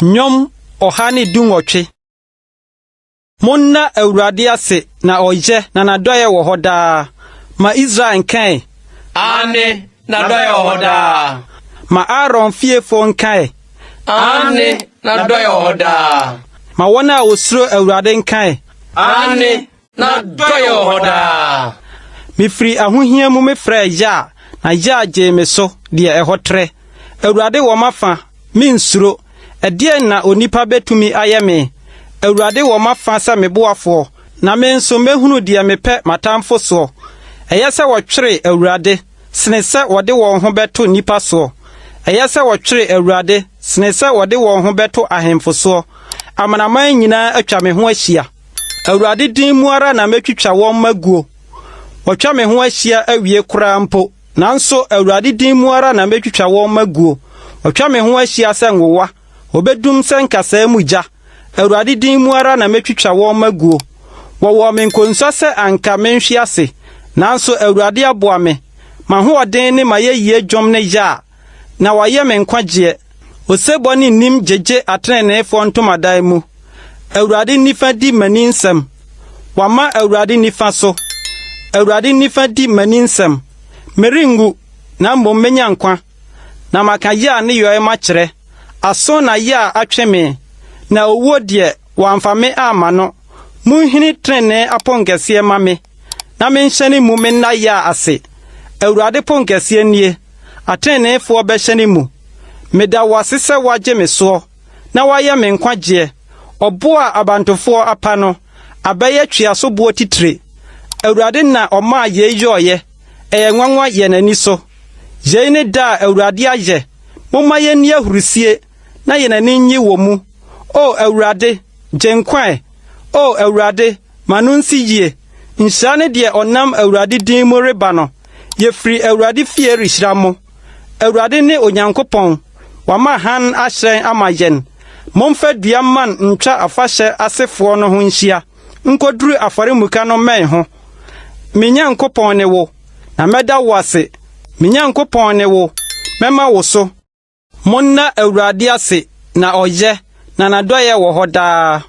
Nnwom 118. Monna Awurade ase na ɔyɛ na n'adɔeɛ wɔ hɔ daa. Ma Israel nka ɛ. Aane, n'adɔeɛ wɔ hɔ daa. Ma Aaron fiefoɔ nka ɛ. Aane, n'adɔeɛ wɔ hɔ daa. Ma wɔn a wɔsuro Awurade nka ɛ. Aane, n'adɔeɛ wɔ hɔ daa. Mefiri ahohia mu mefrɛɛ Yah, na Yah gyee me so deɛ ɛhɔ trɛ. Awurade wɔ m'afa, mensuro. Ɛdeɛn na onipa bɛtumi ayɛ me? Awurade wɔ m'afa sɛ me boafoɔ, na me nso mɛhunu deɛ mepɛ m'atamfo soɔ. Ɛyɛ sɛ wɔtwere Awurade, sene sɛ wɔde wɔn ho bɛto nnipa soɔ. Ɛyɛ sɛ wɔtwere Awurade, sene sɛ wɔde wɔn ho bɛto ahemfo soɔ. Amanaman nyinaa atwa me ho ahyia. Awurade din mu ara na mɛtwitwa wɔn maguo. Wɔatwa me ho ahyia awie koraa mpo, nanso Awurade din mu ara na mɛtwitwa wɔn maguo. Wɔatwa me ho ahyia sɛ nwowa, wɔbɛdum sɛ nkasɛɛ mu gya. Awurade din mu ara na mɛtwitwa wɔn maguo. Wɔwɔɔ me nkonsua sɛ anka menhwe ase, nanso Awurade aboa me. M'ahoɔden ne m'ayɛyie dwom ne Yah, na wayɛ me nkwagyeɛ. Osebɔ ne nnim gyegye ateneneefoɔ ntomadan mu. Awurade nifa di m'ani nsɛm. Wama Awurade nifa so. Awurade nifa di m'ani nsɛm. Merenwu, na mmom menya nkwa, na maka Yah nneyɔe makyerɛ. Aso na Yah atwe me, na owuo deɛ, wamfa me amma no. Monhini trenee aponkɛseɛ mma me, na menhyɛne mu menna Yah ase. Awurade ponkɛseɛ nie, ateneneefoɔ bɛhyɛne mu. Meda wo ase sɛ woagye me soɔ, na woayɛ me nkwagyeɛ. Ɔbo a abantofoɔ apa no abɛyɛ tweasoboɔ titire. Awurade na ɔmaa yei yɔeɛ, ɛyɛ nwanwa yɛn ani so. Yei ne da a Awurade ayɛ, momma yenni ahurusie na yɛn ani nnye wɔ mu. O Awurade, gye nkwa ɛ! O Awurade, ma no nsi yie! Nhyira ne deɛ ɔnam Awurade din mu reba no. Yɛfiri Awurade fie rehyira mo. Awurade ne Onyankopɔn, wama hann ahyerɛn ama yɛn. Momfa dua mman ntwa afahyɛ asefoɔ no ho nhyia nkoduru afɔremuka no mmɛn ho. Me Nyankopɔn ne wo, na mɛda wo ase. Me Nyankopɔn ne wo, mɛma wo so. Monna Awurade ase, na ɔyɛ, na n'adɔeɛ wɔ hɔ daa.